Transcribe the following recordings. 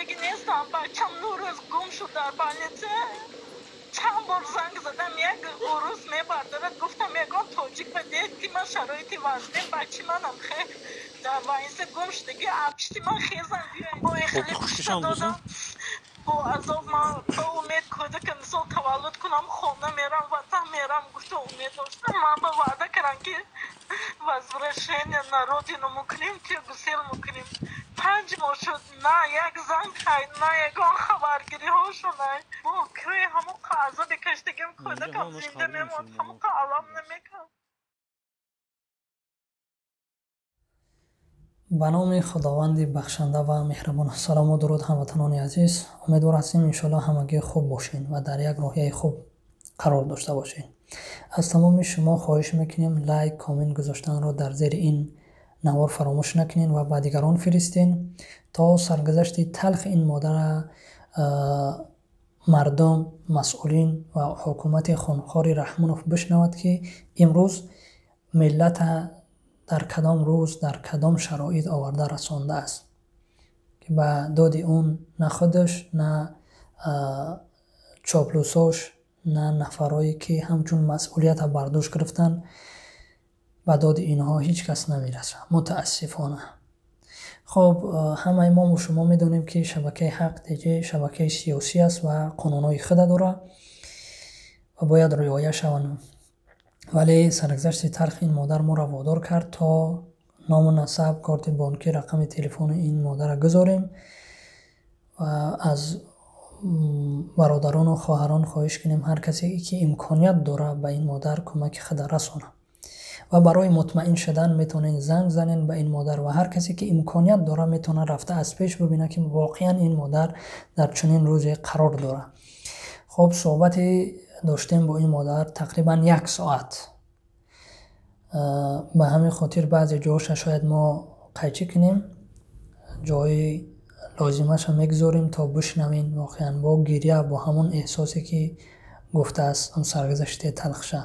Шидаги нестам, бачам 9 рӯз гум шуд дар больница. Чанд бор занг задам, як урус мебардорад. Гуфтам, ягон тоҷик ба дед, ки ман шароити вазнин, бачи манам хе дар больница гум шудаги, апшти ман хезам биёем. Бо хеле кушта додам, бо азоб. Ман ба умед кӯдака мисол таваллуд кунам, хона мерам, ватан мерам, гуфта умед доштам. Ман ба ваъда кардам, ки возвращение на родину мукунем, ки гусел мукунем. 5 моҳ шуд, на як занг хай, на ягон хабаргириҳошонай. Бо кӯи ҳамоқа азоби каштагим, кӯдакам зинда мемонд, ҳамоқа алам намекард. Ба номи Худованди бахшанда ва меҳрабон. Салому дуруд, ҳамватанони азиз. Умедвор ҳастем, иншоалло, ҳамагӣ хуб бошед ва дар як рӯҳияи хуб қарор дошта бошед. Аз тамоми шумо хоҳиш мекунем, лайк, коммент гузоштанро дар зери ин навор фаромӯш накунед ва ба дигарон фиристед, то саргузашти талхи ин модара мардум, масъулин ва ҳукумати хунхори Раҳмонов бишнавад, ки имрӯз миллата дар кадом рӯз, дар кадом шароит оварда расондааст, ки ба доди он на худаш, на чоплусош, на нафарое ки ҳамчун масъулията бар дӯш гирифтанд, ба доди инҳо ҳеҷ кас намерасад, мутаассифона. Хоб, ҳамаи мо шумо медонем, ки шабакаи Ҳақ ТЖ шабакаи сиёсӣ аст ва қонунҳои худа дорад ва бояд риоя шаванд, вале саргузашти талхи ин модар моро водор кард, то ному насаб, корти бонкӣ, рақами телефони ин модарро гузорем ва аз бародарону хоҳарон хоҳиш кунем, ҳар касе ки имконият дорад, ба ин модар кӯмаки худа расонад. Ва барои мутмаин шудан метавонед занг занед ба ин модар, ва ҳар касе ки имконият дорад, метавонад рафта аз пеш бибинад, ки воқеан ин модар дар чунин рӯзе қарор дорад. Хуб, суҳбате доштем бо ин модар тақрибан як соат. Ба ҳамин хотир баъзе ҷоҳоша шояд мо қайчӣ кунем, ҷои лозимаша мегузорем, то бишнавем воқеан бо гиря, бо ҳамон эҳсосе ки гуфтааст, он саргузашти талхша.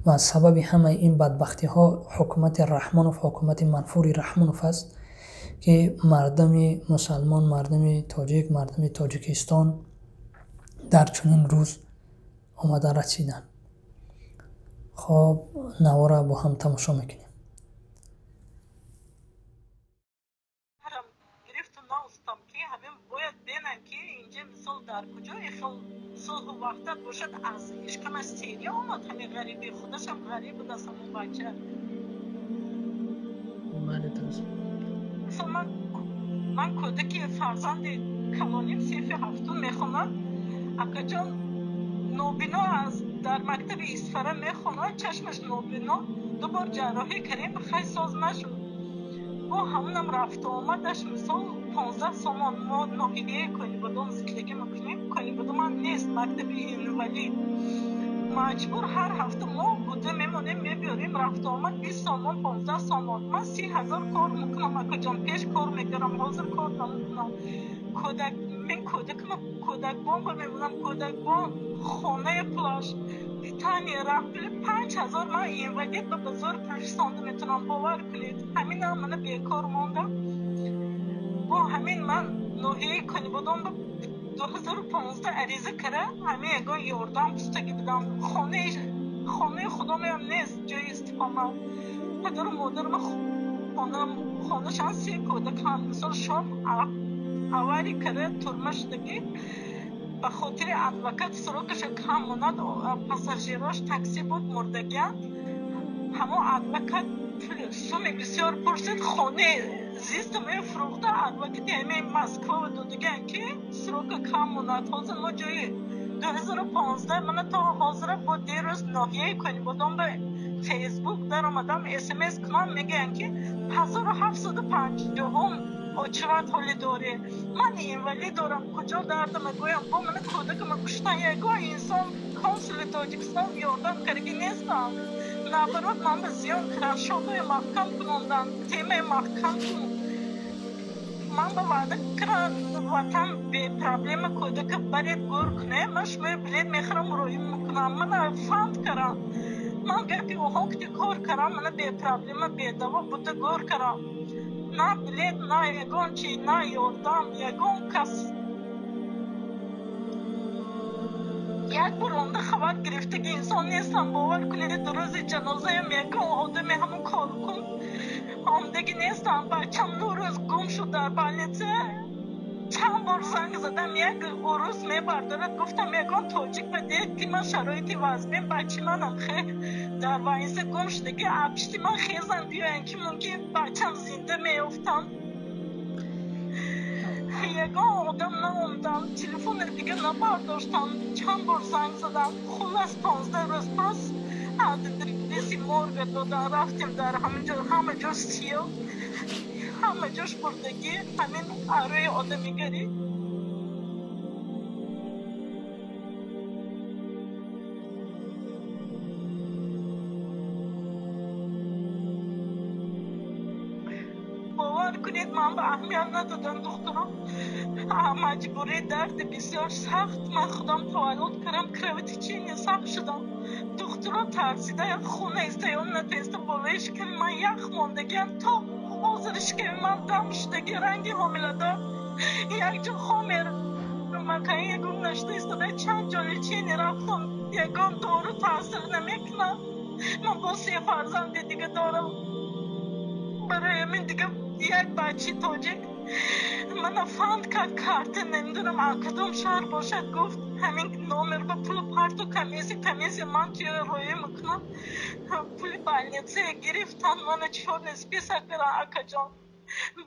Ва сабаби ҳамаи ин бадбахтиҳо ҳукумати Раҳмонов, ҳукумати манфури Раҳмонов аст, ки мардуми мусалмон, мардуми тоҷик, мардуми Тоҷикистон дар чунин рӯз омада расиданд. Хоб, навора бо ҳам тамошо мекунем. Гирифту наустам, ки ҳамин бояд бинам, ки инҷа мисол дар куҷо ихел сулҳу ваҳдат бошад. Аз ишкамаш серия омад ҳамин ғарибӣ, худашам ғариб будааст ҳамон бача. Бале, дуруст. Мисол, ман кӯдаки фарзанди калоним синфи ҳафтум мехонад, акаҷон, нобино аст, дар мактаби Исфара мехонад, чашмаш нобино, ду бор ҷарроҳӣ кардем, хай соз нашуд. Бо ҳамонам рафту омадаш мисол 15 сомон. Мо ноҳияи Конибодом зиндагӣ мекунем, Конибодомам нест мактаби инвалид. Маҷбур ҳар ҳафта мо буда мемонем, мебиёрем, рафту омад 20 сомон, 15 сомон. Ман 30 000 кор мекунам, акаҷон, пеш кор мекардам, ҳозир кор намекунам. Кӯдак мен кӯдакама кӯдакбон ба мемонам, кӯдакбон, хонаи пулаш, питание, раҳпули 5000. Ман инвалид ба зӯр пулфисонда метавонам, бовар кунед. Ҳаминам мана бекор мондам. Бо ҳамин ман ноҳияи Конибодом ба 2015 ариза кара, ҳамин ягон ёрдам пустагӣ будам. Хонаи худомеам нест, ҷои истиқомат. Падару модарама хонашан, се кӯдакам. Мисол, шом авария кара, турма шудагӣ, ба хотири адвокат срокаша кам монад, пассажирош такси буд, мурдагианд. Ҳамон адвокат суми бисёр пурсид, хонаи зистаме фурӯхта, адвокати ҳамин Москва додагиан, ки срока кам монад. Ҳозир мо ҷои 2015 мана то ҳозира. Бо дерӯз ноҳияи Конибодом ба Фейсбук даромадам, смс кунам, мегӯянд, ки 1750-ум очеват ҳолӣ дорӣ. Ман инвалид дорам, куҷо дардама гӯям? Бо мана кӯдакама куштан, ягон инсон, консули Тоҷикистон ёрдам кардаги нестам. Наоборот, ман ба зиён кардам, шодои маҳкам кунондан, темаи маҳкам кун. Ман ба ваъда кардам, ватан бепроблема кӯдака баред, гӯр кунем, ман шумои билет мехарам, роҳӣ мекунам. Мана фанд кардам, ман гапи оҳо ки кор кардам, мана бепроблема, бедаво буда гӯр кардам. На билет, на ягон чи, на ёрдам, ягон кас. Як бор онда хабар гирифтаги инсон нестам. Бовар кунед, рӯзи ҷанозаям ягон одаме ҳамун коркун омдагӣ нестам. Бачам 9 рӯз гум шуд дар больница. Чанд бор занг задам, як урус мебардорад. Гуфтам, ягон тоҷик ба диҳед, ки ман шароити вазбин, бачи манам хе дар больница гум шудаги, апшти ман хезам биёян, ки мумкин бачам зинда меёфтам. Ягон одам наомдам, телефони дига набардоштам. Чанд бор занг задам. Хуллас, 15 рӯз пас адреси морга додан, рафтем. Дар ҳамин ҷо ҳама ҷо сиёҳ, ҳама ҷош бурдагӣ, ҳамин арӯи одамигарӣ. Бовар кунед, ман ба аҳамият надодам духтуро. Маҷбурӣ, дарди бисёр сахт, ман худам таваллуд кардам, кровотечение сахт шудам. Духтуро тарсида, хона истоён натеста, болои шиками ман ях мондагиам, то ҳозир шиками ман дам шудаги, ранги ҳомиладор. Якҷо хомер макаи ягон нашта истода. Чанд ҷо лечение рафтам, ягон дору таъсир намекунад. Ман бо се фарзанди дига дорам. Барои ҳамин дига як бачи тоҷик мана фанд кард карта, намедонам кадом шаҳр бошад. Гуфт, ҳамин номер ба пулу парту, комиссия ман туя роя мекунам. Пули больница гирифтан, мана чёрный список кардам, акаҷон.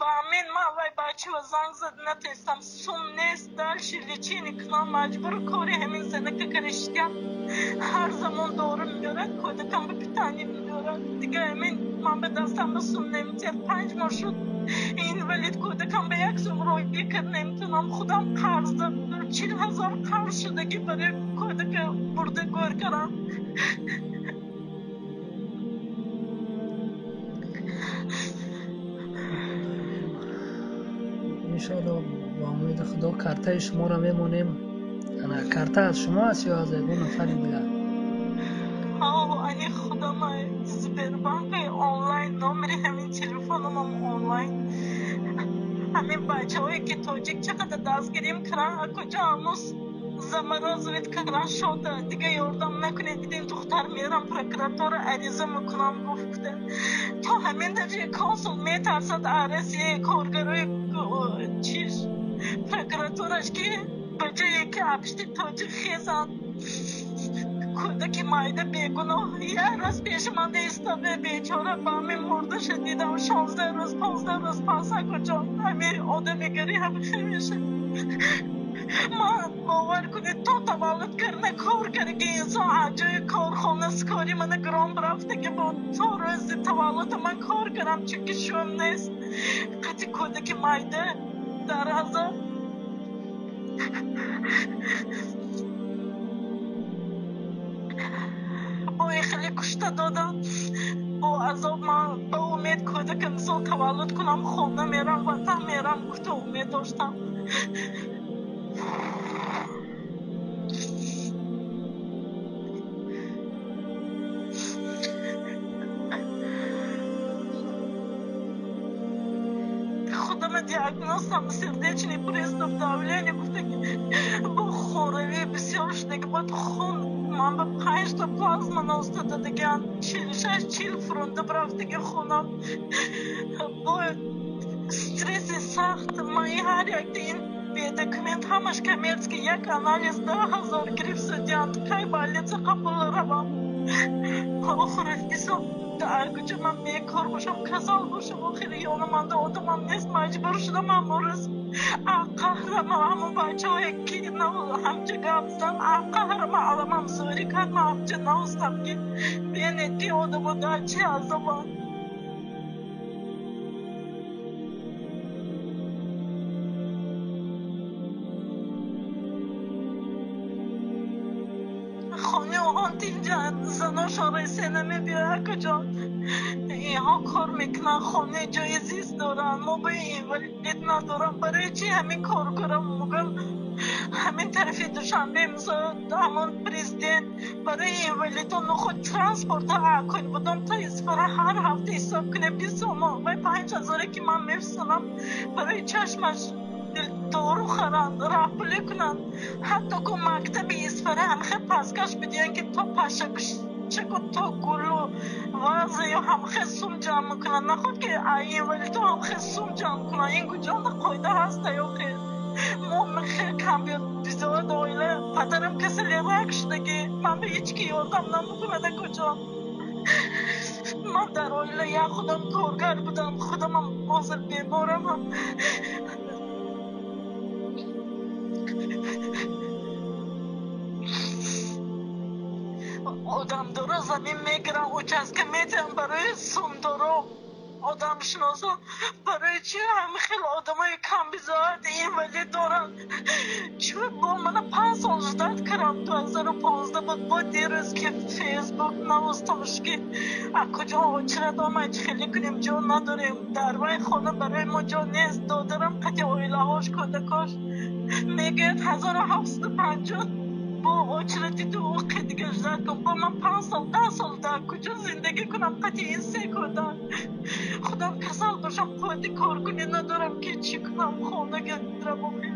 Ба ҳамин ман вай бачава занг зад натестам, сум нест, дальше лечение кунам. Маҷбур кори ҳамин занака кариштям. Ҳар замон дору меорад, кӯдакам ба питание меорад. Дига ҳамин ман ба дастам ба сум наметиҳад. 5 моҳ шуд инвалид, кӯдакам ба як сум роя кард наметавонам. Худам қарз дорам, 40 000 қарз шудагӣ, барои кӯдака бурда гӯр кардам. Иншоалло, ба умеди Худо, картаи шуморо мемонем. Ана карта аз шумо аст ё аз ягон нафари дигар? Ани худама, Сбербанкаи онлайн, номери ҳамин телефономам онлайн. Ҳамин бачаҳое ки тоҷик чӣ қадар дастгирим карданд, куҷо ҳамуз заморозить кардан шода. Дига ёрдам накунед, дидем духтар мерам прокуратура ариза мекунам, гуфта. То ҳамин дараҷа консул метарсад Россия, коргарои чиш, прокуратураш, ки ба ҷое ки апшти тоҷик хезанд. Кӯдаки майда бегуноҳ як рӯз пеши ман истода, бечора, ба ҳамин мурдаша дидам 16 рӯз, 15 рӯз пас. Акоҷон, ҳамин одамигарӣ ҳамин хел мешавад. Ман, бовар кунед, то таваллуд карда кор кардаги инсон, аз ҷои корхона скори мана гром рафтаги буд. То рӯзи таваллуда ман кор кардам, чунки шум нест, қати кӯдаки майда дар азоб. Бо хеле кушта додам, бо азоб. Ман ба умед кӯдака мисол таваллуд кунам, хона мерам, ватан мерам гуфта умед доштам. Худама диагнозам сердечный приступ, давление гуфтаги, бо хоравӣ бисёр шудаги буд. Хун ман ба панҷта плазма носта дадагиан, 46, 40 фурунда брафтаги хунам. Бо стресси сахт ман ҳар якта ин бедокумент, ҳамаш коммерческий, як анализ 10 000 гирифт судянд. Кай больница қабул равам? Охири ҳисоб, дар куҷо ман бекор бошам, касал бошам, охири ёнаманда одамам нест. Маҷбур шудам ҳамон рӯз қаҳрама, ҳамон бачаҳое ки ҳамҷа гап зан, қаҳрама аламам зӯрӣ кард. Ман ҳамҷа наостам, ки бинед, ки одамо дар чӣ азобанд. Хони оҳон тинҷанд, заношон ресе намебиёяд. Акаҷон, инҳо кор мекунанд, хоне, ҷои зист доранд, мо ба инвалид надорам. Барои чи ҳамин коркарам мугам? Ҳамин тарафи Душанбе, мисол, ҳамон президент барои инвалидон худ транспорта акун будам то Исфара ҳар ҳафта ҳисоб кунем 20 сомон вай 5000 ки ман мефисонам барои чашмаш дору харанд, роҳпулӣ кунанд. Ҳатто ку мактаби Исфара ҳамхел паскаш бидиҳанд, ки то пашакушаку то гулу ваза ё ҳамхел сум ҷамъ мекунанд. Наход ки инвалидо ҳамхел сум ҷамъ кунанд. Ин куҷо қоида ҳаста ё хел? Мо хел камбизоат оила, падарам касали рак шудагӣ, ман ба ҳеҷ ки ёрдам намекунад куҷо. Ман дар оила як худам коргар будам, худамам ҳозир беморам. Одамдоро замин мегиранд, участка медиҳанд барои сумдоро, одамшиносо. Барои чи ҳамин хел одамои камбизоат инвалид доранд? Чӣ бо мана 5 сол ждать кардам, 2015 буд. Бо дирӯз ки Фейсбук навостамш ки аз куҷо очират омад, чӣ хеле кунем, ҷо надорем дар вай хона, барои мо ҷо нест. Додарам қати оилаҳош, кӯдакош мегӯяд 1750 бо очирати ту оқи дига ждать кун. Бо ман 5 сол, 10 сол дар куҷо зиндагӣ кунам қати ин се кӯдак? Худам касал бошам, қуввати коркунӣ надорам, ки чӣ кунам, хона гирам охир.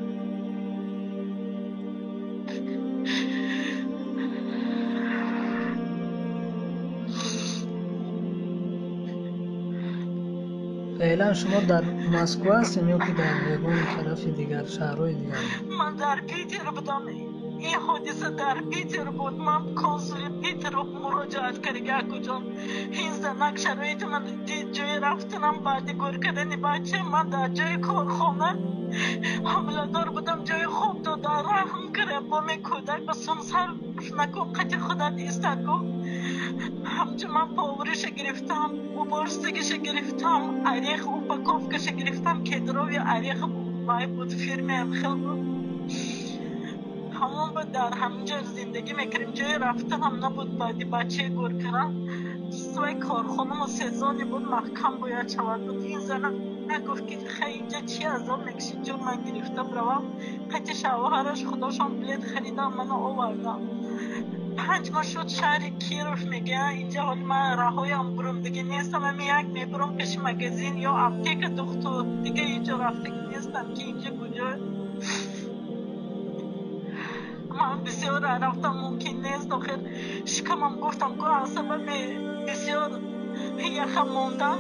Феълан шумо дар Москва ҳастем ё ки дар ягон тарафи дигар, шаҳрҳои дигар? Ман дар Питер будам. Ин ҳодиса дар Питер буд. Ман консули Питерро муроҷиат кардам, акуҷон. Ин занак шароити ман дид, ҷои рафтанам баъди гӯр кардани бача, ман дар ҷои корхона ҳомиладор будам, ҷои хоб дода, раҳм кард бо мен, кӯдак ба сум сарф накун, қати худат истад гуфт. Ҳамчун ман повариша гирифтам, уборщикиша гирифтам, орех упаковкаша гирифтам, кедрови орех вай буд, фирмаам хел буд. Ҳамон буд, дар ҳаминҷо зиндагӣ мекардем, ҷои рафтанам набуд баъди бачаи гӯр кардан. Вай корхонамо сезони буд, маҳкам бояд шавад буд. Ин зана гуфт ки хай инҷа чӣ азоб мекашӣ, ҷо ман гирифта биравам. Қати шавҳараш худошон билет харидам, мана овардам. 5 моҳ шуд шаҳри Киров мегӯянд, инҷа ҳоли ман раҳоям бурумдагӣ нестам, ами як мебурам пеши магазин ё аптека, духтур, дига ҳеҷ рафтагӣ нестам ки инҷа куҷо. Ман бисёр рафтам мумкин нест, охир шикамам гуфтам ку аз сабаби бисёр яха мондан,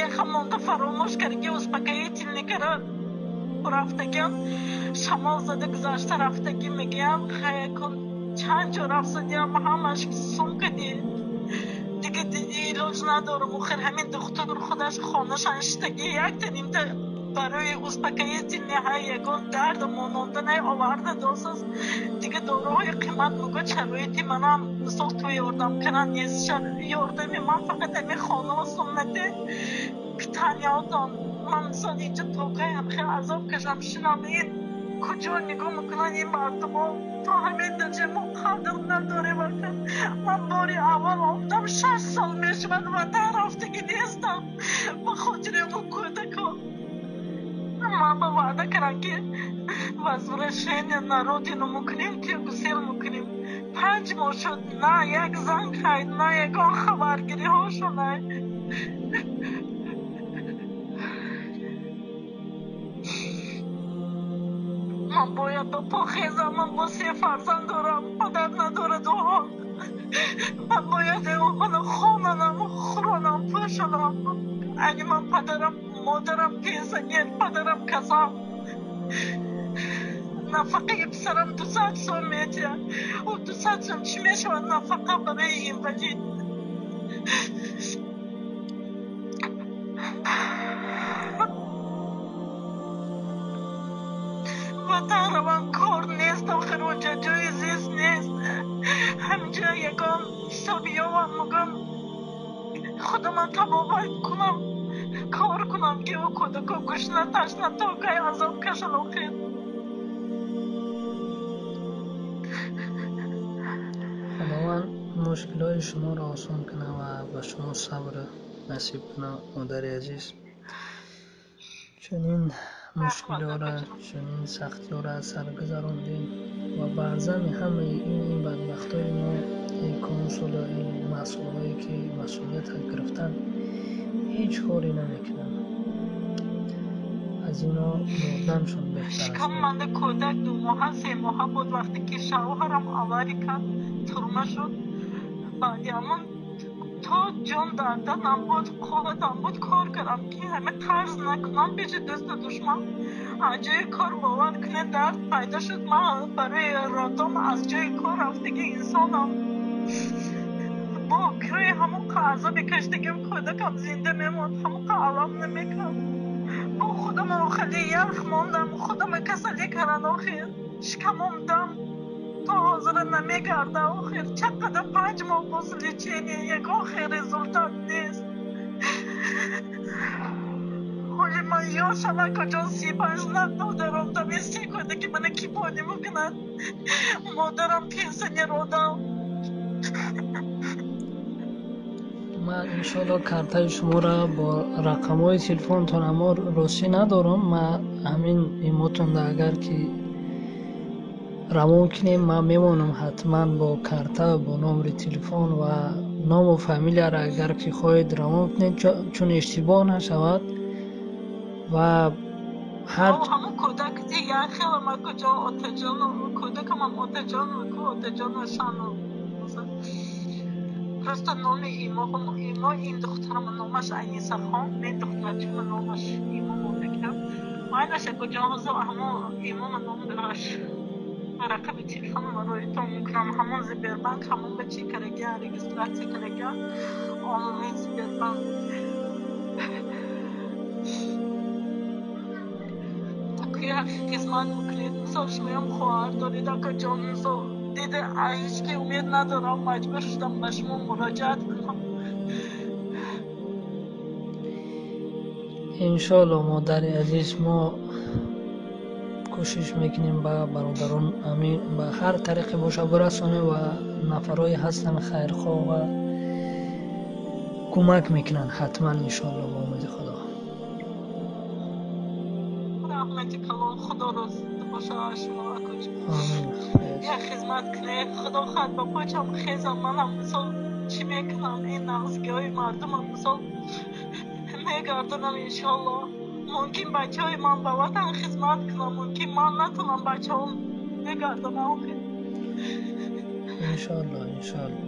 яха монда фаромӯш кардаги успокоительный кара рафтагиам, шамол зада гузашта рафтагӣ мегӯям, хаякун чанд ҷо рафтадиам, ҳамаш сумка дид. Дига илоҷ надорам, охир ҳамин духтур худаш хонаша шиштагӣ, якта нимта барои успокоительный ҳай ягон дард мононда най оварда досаз. Дига доруҳои қимат мегӯяд, шароити манам мисол ту ёрдам кардан нест, ёрдами ман фақат ҳамин хонаву суннате питаниётон. Ман мисол инҷа токаям хел азоб кашам, шинам, ин куҷо нигоҳ мекунанд ин мардумо? То ҳамин дараҷа мо қадр надорем. Ман бори аввал омадам, 6 сол мешавад, ватан рафтагӣ нестам ба хотири он кӯдако. Ман ба ваъда кардам ки возвращение на родину мекунем, ки гусел мекунем. 5 моҳ шуд, на як занг хайд, на ягон хабаргириҳошон. Ман бояд ба по хезам, ман бо се фарзанд дорам, падар надорад оҳо. Ман бояд онҳоро хонанам, хӯронам, пӯшонам. Ани ман падарам, модарам пенсионер, падарам касал. Нафақаи писарам 200 сом медиҳад. Ӯ 200 сом чӣ мешавад нафақа барои инвалид? Ватан равам кор нест, охир онҷа ҷои зист нест. Ҳаминҷа ягон ҳисоби ёвам, мегӯям худаман табобат кунам, кор кунам ки ӯ кӯдако гушна, ташна, то кай азоб кашанд охир. Худованд мушкилҳои шуморо осон кунад ва ба шумо сабр насиб кунад, модари азиз. Чунин Мушкилиҳоро, чунин сахтиҳоро аз сар гузарондем ва бар зами ҳамаи ин бадбахтҳои мо, ин консулу ин масъулҳое ки масъулиятро гирифтанд, ҳеҷ коре намекунанд. Аз ино мурданшон беҳтар аст. Шикам манда кӯдак 2 моҳа, 3 моҳа буд вақте ки шавҳарам авария кард, турма шуд. Баъди ҳамон то ҷон дарданам буд, қувватам буд, кор кардам ки ҳама қарз накунам пеши дӯсту душман. Аз ҷои кор бовар кунед дард пайдо шуд. Ман барои роддом аз ҷои кор рафтаги инсонам. Бо кӯи ҳамон азоби каштагим кӯдакам зинда мемонд, ҳамон алам намекард. Бо худам хеле ях мондам, худам касалӣ кардан охир. Шикамом дам то ҳозира намегарда охир. Чақадар 5 моҳ боз лечение, ягон хел результат нест. Ҳоли ман ёшам акаҷон 35 надодарам, ин се кӯдаки мана ки бонӣ мекунад? Модарам пенсионер одам. Ман иншоалло картаи шуморо бо рақамҳои телефонтон аммо ростӣ надорам. Ман ҳамин имотонда агар ки равон кунем, ман мемонам ҳатман бо карта, бо номери телефон ва ному фамилияро агар ки хоҳед равон кунед, чун иштибоҳ нашавад. Ва ҳар ҳамон кӯдак як хелам акаҷон, отаҷон, кӯдакамам отаҷон, отаҷон шану. Просто номи имо ин духтарам номаш Анисахон, мен духтарчима номаш имо мондакам. Майнаш акаҷон ҳозир ҳамон имома ном дораш. Рақами телефонам роитон мекунам, ҳамон Сбербанк, ҳамон ба чӣ карагиан, регистрация карагиан, онлайн Сбербанк. Акӯя хизмат мекунед, мисол шумоям хоҳар доред, акаҷон, мисол дида ҳеҷ ки умед надорам, маҷбур шудам ба шумо муроҷиат кунам. Иншоалло модари азиз, мо кӯшиш мекунем ба бародарон ба ҳар тариқе боша бирасонем ва нафарҳое ҳастанд хайрхоҳ ва кӯмак мекунанд ҳатман иншоалло бо умеди Худо. Раҳмати калон, Худо розӣ бошад аз шумо акаҷон. Як хизмат кунед, Худо хоҳад ба почам хезам. Манам мисол чӣ мекунам, ин нағзгиҳои мардумам мисол мегардонам иншоалло. Мумкин бачаҳои ман ба ватан хизмат кунам, мумкин ман натонам, бачаҳом мегардонам охир. Иншоалло, иншоалло.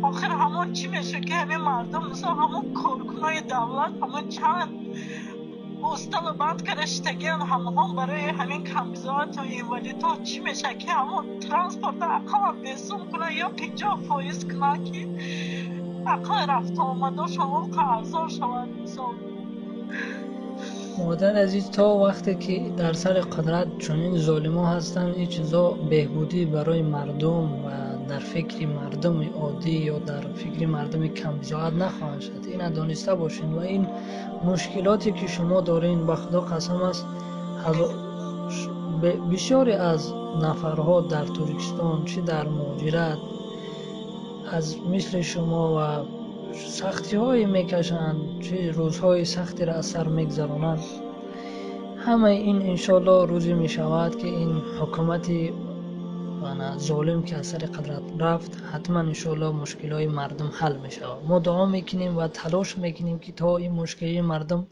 Охир ҳамон чӣ мешавад ки ҳамин мардум мисол ҳамон коркунои давлат ҳамон чанд устала банд карда шитагиан, ҳамонҳо барои ҳамин камбизоату инвалидҳо чӣ мешавад ки ҳамон транспорта ақаллан бесум кунанд ё 50% кунанд ки ақал рафтуомадошон воқеа арзон шавад мисол. Модар азиз, то вақте ки дар сари қудрат чунин золимо ҳастанд, ин чизо беҳбудӣ барои мардум ва дар фикри мардуми оддӣ ё дар фикри мардуми камбизоат нахоҳанд шуд. Ина дониста бошед ва ин мушкилоте ки шумо доред, ба Худо қасам аст, бисёре аз нафарҳо дар Тоҷикистон, чӣ дар муҳоҷират, аз мисли шумо ва сахтиҳое мекашанд, чӣ рӯзҳои сахтиро аз сар мегузаронанд. Ҳамаи ин иншоалло рӯзе мешавад ки ин ҳукумати золим ки аз сари қудрат рафт, ҳатман иншоалло мушкилҳои мардум ҳал мешавад. Мо дуо мекунем ва талош мекунем ки то ин мушкилии мардум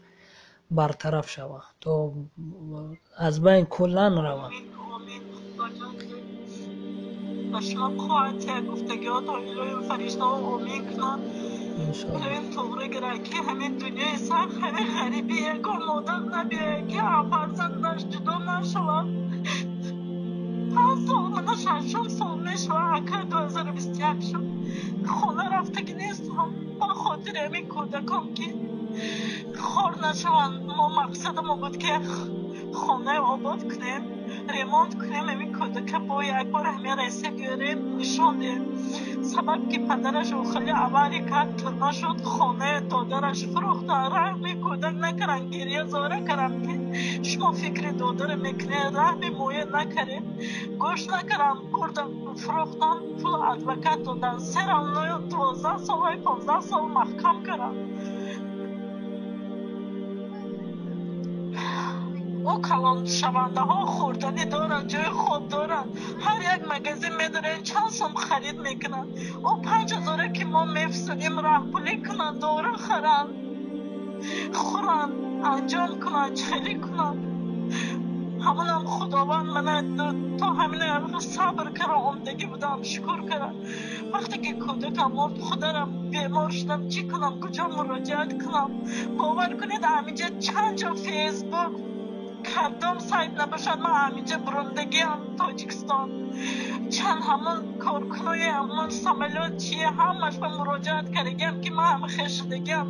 бартараф шавад, то аз байн куллан равад. Ба шумо қувват гуфтагиҳотон илоҳим фариштаҳо омин кунанд. Илоҳим туғри гирад ки ҳамин дунёи сахт, ҳамин ғарибӣ ягон модар набиёяд ки фарзандаш ҷудо нашавад. 5 сол, мана 6 сол мешавад, ака 2021 шуд. Хона рафтагӣ нестам ба хотири ҳамин кӯдакон ки хор нашаванд. Мо мақсадамо буд ки хонаи обод кунем, ремонт кунем, ҳамин кӯдака бо як бор ҳамин Россия биёрем, нишон диҳем. Сабаб ки падараш хеле авария кард, турма шуд, хонаи додараш фурӯхта, раҳми кӯдак накард, гиря зора кардам ки шумо фикри додаре мекунед, раҳми моя накаред, гӯш накардам, бурдам фурӯхтам, пул адвокат додан, серам 12 сол 15 сол маҳкам кардам. Ӯ калоншавандаҳо хӯрданӣ доранд, ҷои хоб доранд, ҳар як магазин медоранд, чанд сом харид мекунанд. Ӯ 5000 ки мо мефисонем, раҳпулӣ кунанд, дору харанд, хӯранд, анҷом кунанд, чӣ кунанд. Ҳамонам Худованд мана то ҳамина сабр кардам, омдагӣ будам, шукр кардам. Вақте ки кӯдакам мурд, хударам бемор шудам, чӣ кунам, куҷо муроҷиат кунам? Бовар кунед, ҳаминҷа чанд ҷо Фейсбук, кадом сайт набошад, ман ҳаминҷа бурондагиам Тоҷикистон. Чанд ҳамон коркунои ҳамон самолёт чие, ҳамаш ба муроҷиат кардагиам, ки ман ҳама хешидагиам.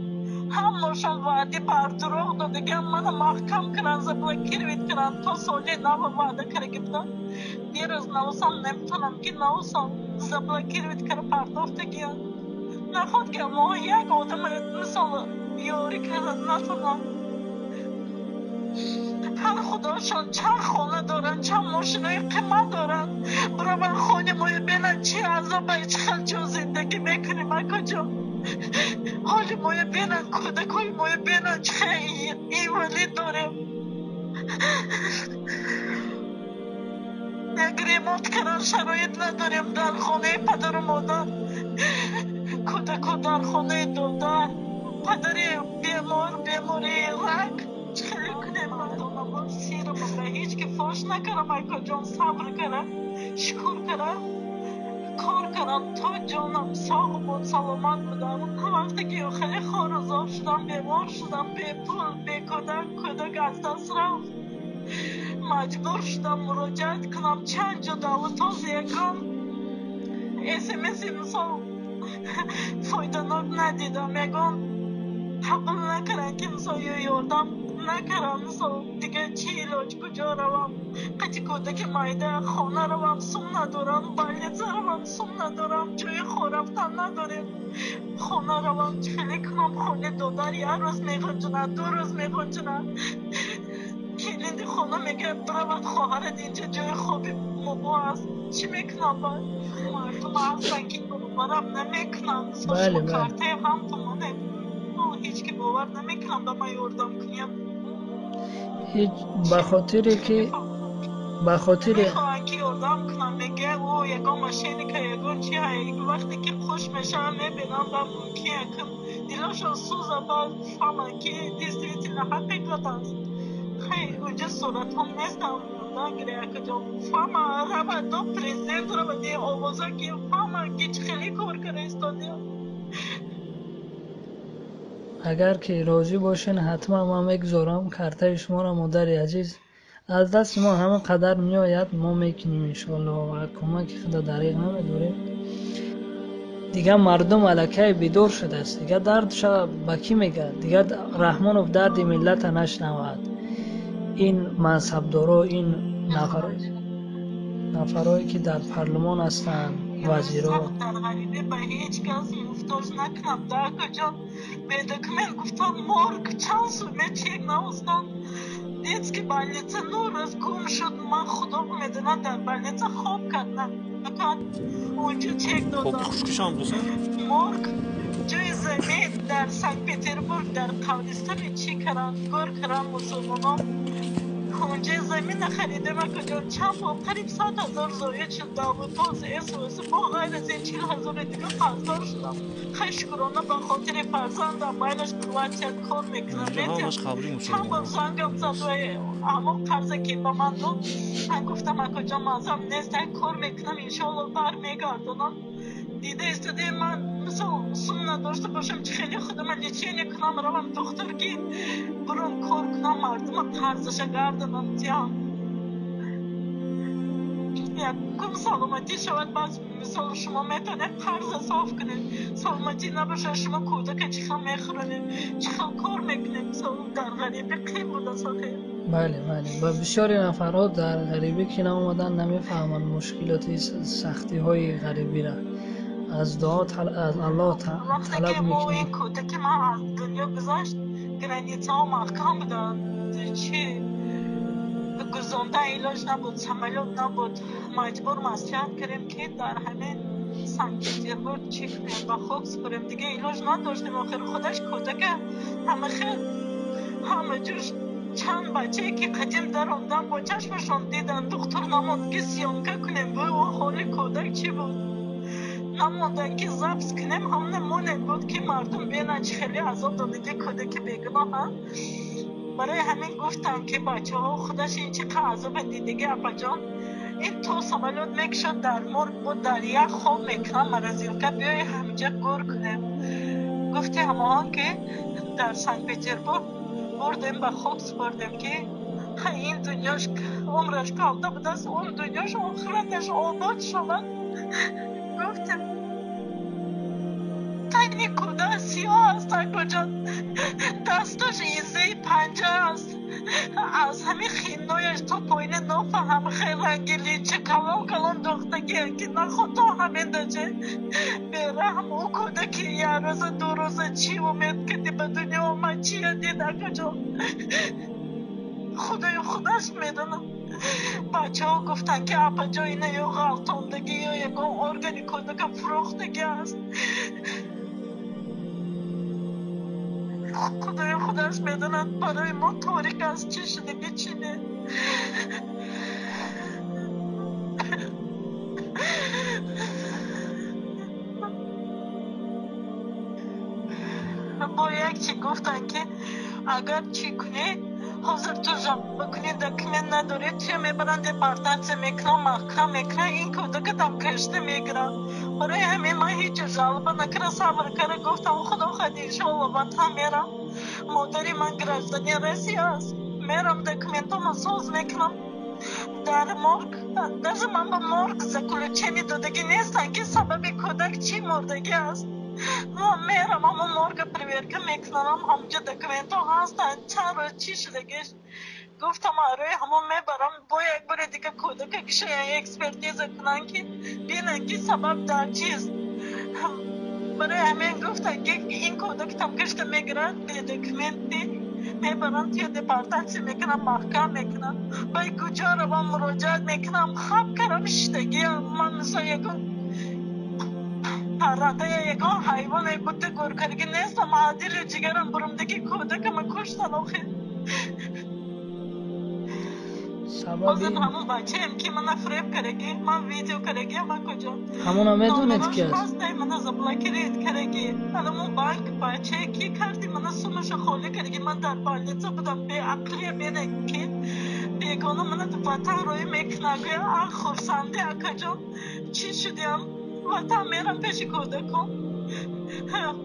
Ҳамашон ваъди бардурӯғ додагиам, мана маҳкам кунанд, заблокировать кунанд, то соли нав ваъда кардаги буданд. Дирӯз нависам, наметавонам ки нависам, заблокировать кара пардохтагиам. Наход ки мо як одам мисол ёрӣ карда натавонам. Ҳар худошон чанд хона доранд, чанд мошинои қимат доранд. Бираванд хони моя бинанд, чӣ азоба, чӣ хел ҷо зиндагӣ мекунем, акоҷон. Ҳоли моя бинанд, кӯдакҳои моя бинанд, чӣ хел инвалид дорем. Як ремонт кардан шароит надорем дар хонаи падару модар. Кӯдакҳо дар хонаи додар, падари бемор, бемории рак. Чӣ хеле кунем, мардонавор сирам ба ҳеҷ ки фош накардам, акоҷон, сабр кардам, шукр кардам, кор кардам то ҷонам соғ буд, саломат будам. Вақте ки хеле хорузор шудам, бемор шудам, бепул, бекӯдак, кӯдак аз даст рафт, маҷбур шудам муроҷиат кунам чанд ҷо давлатоз, ягон смси мисол фоиданок надидам, ягон қабул накардам ки мисол ё ёрдам накардам. Мисол дигар чӣ илоҷ, куҷо равам? Қати кӯдаки майда хона равам, сум надорам, больница равам, сум надорам, ҷои хор рафтан надорем. Хона равам, чӣ хеле кунам? Хони додар як рӯз меғунҷонад, 2 рӯз меғунҷонад. Келинди хона мегӯяд, биравад хоҳарат, инҷа ҷои хоби мобо аст. Чӣ мекунам баъд? Мардум ҳастанд ки боварам намекунанд. Шумо картаи ҳам тумонед, ҳеҷ ки бовар намекунам ба ман ёрдам куням. Ҳеҷ ба хотире ки ба хотире мехоҳанд ки ёрдам кунам, мегӯяд о ягон мошенника, ягон чи. Вақте ки хуш мешавам, мебинам ба мумкин якм дилошон сӯза, баъд фаҳманд ки действительно ҳақиқат аст. Хай, унҷа суратҳом нестам, нагире акаҷон, фаҳма равад до президент, равад овоза ки фаҳма ки чӣ хеле кор карда истодиям. Агар ки розӣ бошен, ҳатман ман мегузорам картаи шуморо, модари азиз. Аз дасти мо ҳамон қадар меояд, мо мекунем иншоалло ва кӯмаки худо дариғ намедорем. Дигар мардум аллакай бедор шудааст, дигар дардша ба кӣ мегӯяд? Дигар Раҳмонов дарди миллата нашнавад. Ин мансабдоро, ин нафарое ки дар парлумон ҳастанд, вазиро дар ғарибӣ ба ҳеҷ кас муҳтоҷ накунам. Да акаҷон, бедокумент гуфтан морг чанд суме чек навостам. Детский больница 9 рӯз гум шуд. Ман худо медонад дар больница хоб кард накард, унҷо чек додам. Морг ҷои замин дар Санкт-Петербург дар қабристони чӣ каранд, гӯр каранд мусулмонон. Унҷа замина харидем, акаҷон, чанд бор қариб 100 000 зоя шуд. Давлатоз СОС бо ғайр аз ин 40 000 дига қарздор шудам. Хай, шукрона ба хотири фарзандам майлаш Круатия кор мекунам. Чанд бор зангам зад ва ҳамон қарзе ки ба ман дод, ман гуфтам акаҷон, мазам нест, кор мекунам, иншоалло бармегардонам. Дида истодаи ман мисол сум надошта бошам, чӣ хеле худама лечение кунам, равам духтур ки бурам кор кунам, мардума қарзаша гарданам диҳам. Якум саломатӣ шавад, баъд мисол шумо метавонед қарза соф кунед. Саломатӣ набошад, шумо кӯдака чӣ хел мехӯронед, чӣ хел кор мекунед? Мисол дар ғарибӣ қин будааст охир. Бале, бале, ва бисёри нафарҳо дар ғарибӣ ки наомаданд, намефаҳманд мушкилоти сахтиҳои ғарибиро. Аз дуо аз Аллоҳ талаб мекунем. Кӯдаки ман аз дунё гузашт, границаҳо маҳкам буданд, чи гузонда илоҷ набуд, самолёт набуд. Маҷбур маслиҳат кардем ки дар ҳамин Санкт-Петербург чӣ кунем, ба хок супорем. Дига илоҷ надоштем охир, худаш кӯдака ҳама хел ҳама ҷӯш Чанд бачае ки қадим даромдан бо чашмашон дидан, духтур намонд ки съёмка кунем, бӯ о ҳоли кӯдак чӣ буд. Намондан ки запись кунем, ҳамне монем буд ки мардум бинанд чӣ хеле азоб додагӣ кӯдаки бегуноҳа. Барои ҳамин гуфтам ки бачаҳо худаш ин чӣ қадр азоба дидагӣ апаҷон. Ин то самолёт мекушад дар морг буд, дар як хоб мекунам морозилка, биёй ҳаминҷа гӯр кунем. Гуфти ҳамоҳон ки дар Санкт-Петербург бурдем ба хок супордем ки ин дунёш умраш калта будааст, он дунёш охираташ обод шавад. Гуфтем тани кӯдак сиёҳ аст акоҷон, дасташ иззаи панҷа аст, аз ҳамин хинояш то поини нофаҳам хел ранги линча калон калон духтагия ки наход то ҳамин даҷа бераҳм. Ӯ кӯдаки як рӯза ду рӯза чӣ умед кардӣ ба дунё омад, чия дид акоҷон? Худои худаш медонад. Бачаҳо гуфтанд ки апаҷон ина ё ғалтондагӣ ё ягон органи кӯдака фурӯхтагӣ аст. Худои худаш медонад, барои мо торик аст, чӣ шудагӣ чӣ не. Бо як чӣ гуфтанд ки агар чӣ кунӣ, ҳозир ту жалоба кунӣ, документ надорӣ, туя мебаранд депортатсия мекунанд, маҳкам мекунанд, ин кӯдака там кашта мегиранд. Барои ҳамин ман ҳеҷ жалоба накарда, сабр карда, гуфтам худо хоҳад иншоалло ватан мерам. Модари ман гражданин Россия аст, мерам документома соз мекунам. Дар морг даже ман ба морг заключение додагӣ нестам ки сабаби кӯдак чӣ мурдагӣ аст. Ман мерам ҳамон морга проверка мекунам, ҳамҷа документҳо ҳастанд, чанд рӯз чӣ шудагиш. Гуфтам арои ҳамон мебарам, бо як бори дига кӯдака кишаян экспертиза кунанд ки бинанд ки сабаб дар чист. Барои ҳамин гуфтанд ки ин кӯдак там кашта мегиранд бедокументи, мебаранд туя депортатсия мекунанд, маҳкам мекунанд. Бай куҷо равам муроҷиат мекунам, хаб карам шиштагиам. Ман мисол ягон паррандая ягон ҳайвоне буда гӯркаргӣ нестам, дилу ҷигарам бурумдаги кӯдакама куштан охир. Ҳозир ҳамон бачаем ки мана фиреб карагӣ, ман видео карагӣ, ама куҷо? Ҳамона медонед ки аст? Мана заблокировать карагӣ. Ҳамон банк бачае ки карди мана сумаша холӣ карагӣ, ман дар больница будам, беақлия бинед ки бегона мана ватан рӯй мекунад. Гӯя ах хурсандӣ акаҷон, чӣ шудиам? Ватан мерам пеши кӯдакон.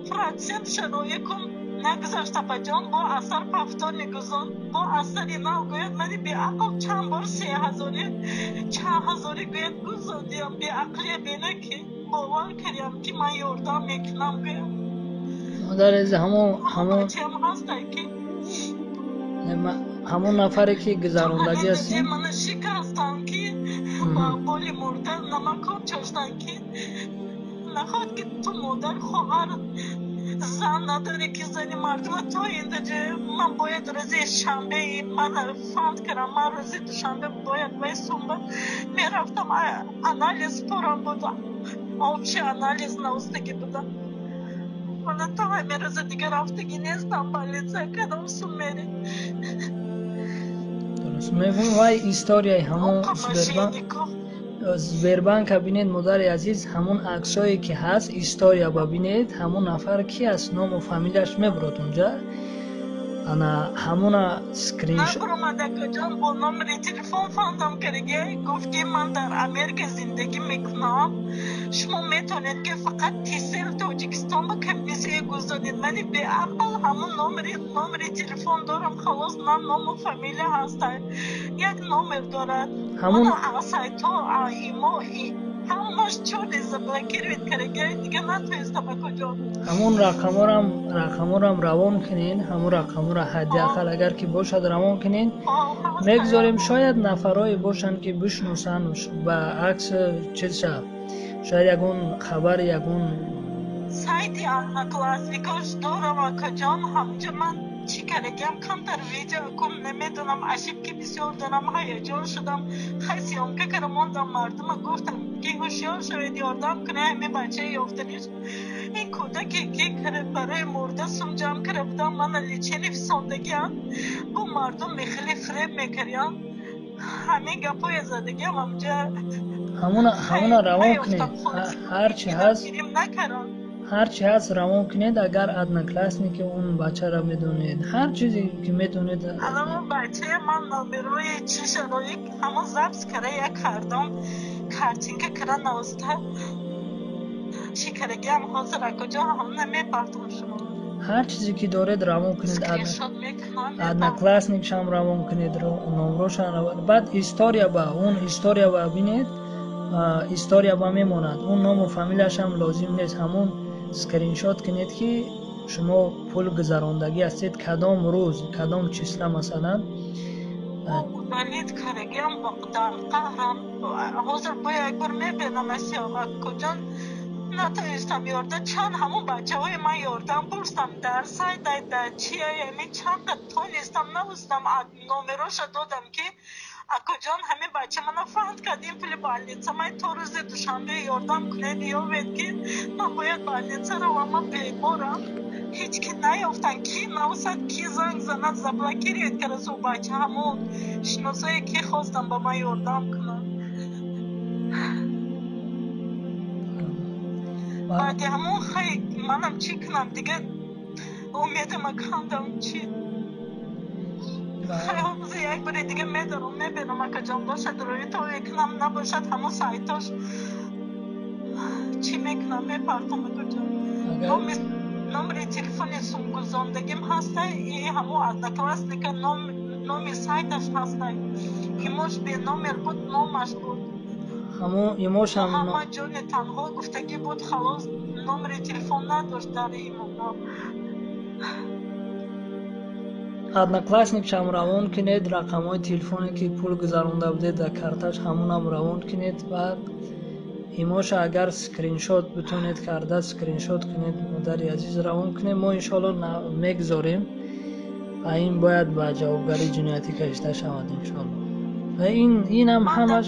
Процент шароӣ кун нагузашт апаҷон, бо асар повтор мегузон, бо асари нав гӯяд мани беақл чанд бор 3000 чанд ҳазорӣ гӯяд гузондиям. Беақлия бина ки бовар кардиям ки ман ёрдам мекунам гӯям. Модар аз ҳамон бачаам ҳастай ки ҳамон нафаре ки гузарондагӣ аст, мана шикастам ки ба боли мурда намакоб чаштанд ки нахоҳад ки ту модар хоҳар зан надорӣ ки зани мардума то ин даҷа. Ман бояд рӯзи шанбе ман фанд кардам, ман рӯзи душанбе бояд вай сумба мерафтам, анализ пурам буд, общий анализ наустагӣ буда. Мана то ҳамин рӯза дига рафтагӣ нестам больница, кадом сум мерӣ? Дуруст мегӯм, вай историяи ҳамон Сбербанка бинед модари азиз, ҳамон аксое ки ҳаст история ба бинед, ҳамон нафар ки аст, ному фамилияш мебурад унҷа. Ана ҳамона скриншот набуромад акаҷон, бо номери телефон фандам кардаги, гуфт ки ман дар Америка зиндагӣ мекунам, шумо метавонед ки фақат Тисел Тоҷикистон ба комиссия гузоред. Мани беақл ҳамон номери телефон дорам, халос, на ному фамилия ҳаста, як номер дорад. Ҳамон сайтҳо имо ҳамаш чоли заблокировать кардаги, дига натавонистам акаҷон. Ҳамон рақамҳорам равон кунед, ҳамон рақамҳоро ҳадди ақал агар ки бошад равон кунед, мегузорем. Шояд нафарое бошанд ки бишносанд ба акс чизша, шояд ягон хабар ягон сайти Одноклассникош дорам акаҷон, ҳамҷа ман чӣ кардагиам камтар видео кум намедонам, ошибки бисёр дорам, ҳаяҷон шудам, хай съёмка кардам, мондам мардума гуфтам ки ҳушёр шавед, ёрдам кунед ҳамин бачаи ёфтаниш. Ин кӯдаке ки барои мурда сум ҷамъ карда будам, мана лечение фисондагиам, бо мардум мехеле фиреб мекардиям. Ҳамин гапҳоя задагиам ҳамҷа. Ҳамуна равон кунед, ҳарчи ҳаст, ҳарчи ҳаст равон кунед. Агар одноклассники он бачаро медонед, ҳар чизе ки медонед. Ҳамон бачаи ман номерои чӣ шарои ҳамон запись кара, як кардом картинка кара навоста чӣ карагиам. Ҳозир акоҷон, ҳамона мепартом шумо. Ҳар чизе ки доред, равон кунед. Одноклассникшам равон кунед, номрошам. Баъд история ба он история ба бинед, история ба мемонад. Он ному фамилияшам лозим нест, ҳамон скриншот кунед, ки шумо пул гузарондагӣ ҳастед, кадом рӯз, кадом числа, масалан. Удалить карагиам, дар қаҳрам. Ҳозир бо як бор мебинам. Акоҷон, натавонистам ёрдам. Чанд ҳамон бачаҳои ман ёрдам пурсам, дар сайтай, дар чия, яъне чанд қад тонистам навистам, номероша додам, ки акоҷон, ҳамин бача мана фанд кард, ин пули больница ман, то рӯзи душанбе ёрдам кунед, ёвед, ки ман бояд больница равам, ман беморам. Ҳеҷ ки наёфтан, ки нависад, ки занг занад. Заблокировать карда бача, ҳамон шиносое ки хостам ба ман ёрдам кунад. Баъди ҳамон хай манам чӣ кунам дига, умедама кандам чӣ. Хай, ҳозир як бори дига медорам, мебинам, акаҷон, бошад, рӯи то мекунам, набошад, ҳамон сайтош чӣ мекунам, мепартам, акаҷон. Номери телефони сумгузондагим ҳастай, и ҳамон одноклассника номи сайташ ҳастай. Имош беномер буд, номаш буд. Ҳамон имошам. Муҳаммад ҷони танҳо гуфтагӣ буд, халос, номери телефон надошт дар имо. Одноклассникшам равон кунед, рақамҳои телефоне ки пул гузаронда будед дар карташ, ҳамонам равон кунед. Баъд имоша агар скриншот битонед карда, скриншот кунед, модари азиз, равон кунед. Мо иншоалло мегзорем ва ин бояд ба ҷавобгарии ҷиноятӣ кашида шавад, иншоалло. Ва инам ҳамаш.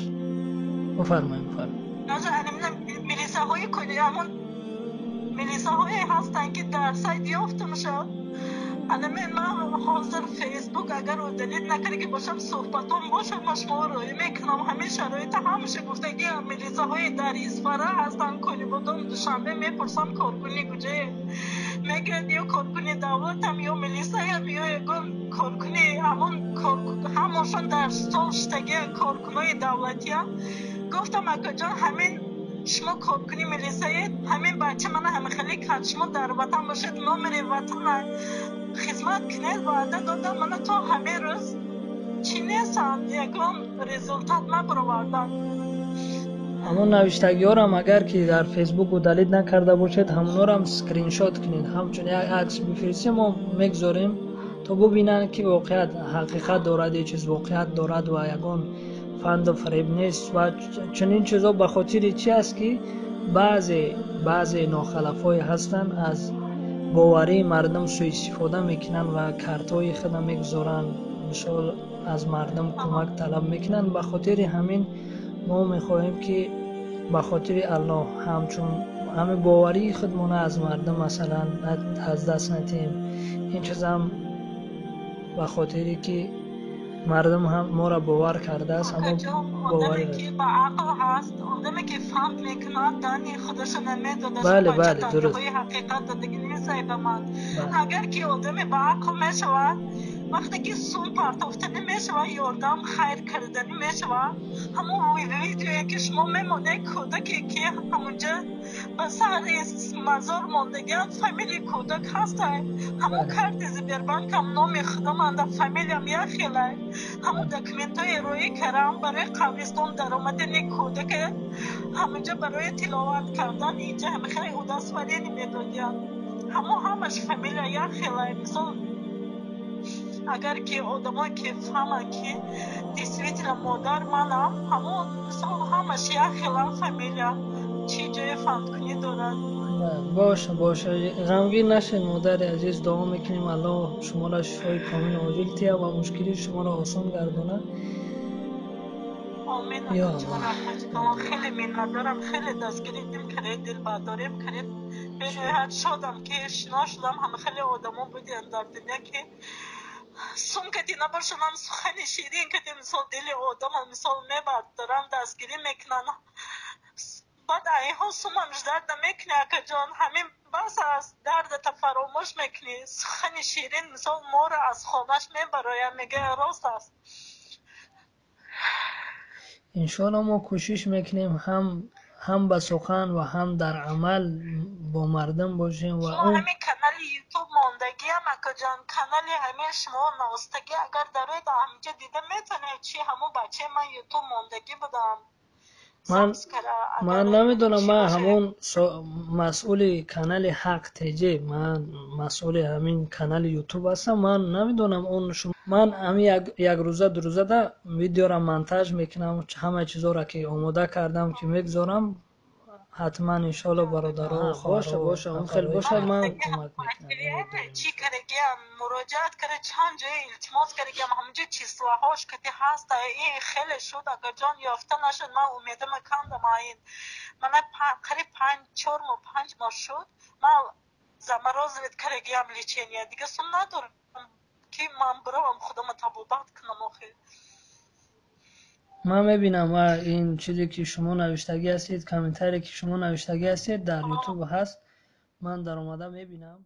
Бифармоед, бифармоед. Милисаҳои ҳамон милисаҳое ҳастанд, ки дар сайт ёфтам шуд. Анаме ман ҳозир Фейсбук агар удалить накарда бошам, суҳбатон бошад, ман шуморо роӣ мекунам. Ҳамин шароита ҳамаша гуфтагӣ. Милисаҳои дар Исфара ҳастанд, Конибодом, Душанбе. Мепурсам, коркуни куҷое, мегӯяд, ё коркуни давлатам, ё милисаям, ё ягон коркуни ҳамон ҳамошон дар стол шитагия, коркунои давлатиям. Гуфтам, акаҷон, ҳамин шумо коркуни милисаед, ҳамин бача мана ҳамихеле кард, шумо дар ватан бошед, номери ватана хизмат кунед. Ваъда додам, мана то ҳамин рӯз чӣ нестанд, ягон результат набароварданд. Ҳамон навиштагиҳорам агар ки дар Фейсбук удалить накарда бошед, ҳамонҳорам скриншот кунед, ҳамчун як акс бифиристем, мо мегзорем, то бубинанд, ки воқеат ҳақиқат дорад, ё чиз воқеат дорад ва ягон фанду фиреб нест. Ва чунин чизҳо ба хотири чи аст, ки баъзе нохалафҳое ҳастанд, аз боварии мардум суистифода мекунанд ва картҳои худро мегузоранд, мисол, аз мардум кӯмак талаб мекунанд. Ба хотири ҳамин мо мехоҳем, ки ба хотири Аллоҳ ҳамчун ҳамин боварии худмона аз мардум, масалан, аз даст надиҳем. Ин чизам ба хотире ки мардум ҳам моро бовар кардааст, ҳамон одаме ки ба ақл ҳаст, одаме ки фаҳм мекунад, дани худаша намедодад. Бале, бале, дуруст. Ҳақиқат додагӣ несай ба ман. Агар ки одаме ба ақл мешавад, вақте ки сум партофтанӣ мешавад, ёрдам хайр карданӣ мешавад, ҳамон видеое ки шумо мемонед, кӯдаке ки ҳамонҷа ба сари мазор мондагианд, фамилияи кӯдак ҳастай, ҳамон карти Сбербанкам номи худаманда, фамилиям як хелай, ҳамон документҳои роӣ кардам барои қабристон даромадани кӯдаке, ҳамонҷа барои тиловат кардан инҷа ҳамихеле удостоверение медодиянд, ҳамон ҳамаш фамилия як хелай. Мисол, агар ки одамое ки фаҳманд, ки действительно модар манам, ҳамон мисол ҳамаш як хела фамилия, чӣ ҷое фандкунӣ дорад? Боша, боша, ғамгин нашед, модари азиз. Дуо мекунем, Аллоҳ шуморо шифои комилу оҷил тиҳад ва мушкилии шуморо осон гардонад. Омин. Хеле миннатдорам, хеле дастгирим кардед, дилбардорим кардед. Бениҳоят шодам, ки шинос шудам. Ҳама хеле одамо будем дар дунё, ки сум кати набошанам, сухани ширин кати, мисол, дили одама, мисол, мебардорам, дастгирӣ мекунанд. Баъд айҳо сумам ждать намекунӣ, акаҷон, ҳамин бас аст, дардата фаромӯш мекунӣ. Сухани ширин, мисол, моро аз хонаш мебарояд, мегӯяд, рост аст. Иншоалло, мо кӯшиш мекунем, ҳам ба сухан ва ҳам дар амал бо мардум бошем ва Шумо ҳамин канали Ютуб мондагиам, акаҷон, канали ҳамин шумо навистагӣ, агар дароед, ҳаминҷа дида метавонед, чи ҳамун бачаи ман Ютуб мондагӣ будам. Ман намедонам, ман ҳамон масъули канали Ҳақ ТЖ, ман масъули ҳамин канали Ютуб ҳастам. Ман намедонам он. Ман ҳамин як рӯза, 2 рӯзада видеора монтаж мекунам, ҳама чизоро ки омода кардам, ки мегузорам ҳатман, иншоалло, бародаро. Боша, боша, он хел бошад, ман кӯмак мекунам. Чӣ карагиам, муроҷиат кара, чанд ҷоя илтимос карагиам, ҳаминҷо число ҳош кати ҳаст. Ин хеле шуд, акаҷон, ёфта нашуд. Ман умедама кандам. Ин мана қариб панҷ, 4 моҳ, 5 моҳ шуд, ман заморозить карагиам лечения. Дига сум надорам, ки ман биравам, худама табобат кунам охир. Ман мебинам ва ин чизе ки шумо навиштагӣ ҳастед, комментарие ки шумо навиштагӣ ҳастед, дар Ютуб ҳаст, ман даромада мебинам.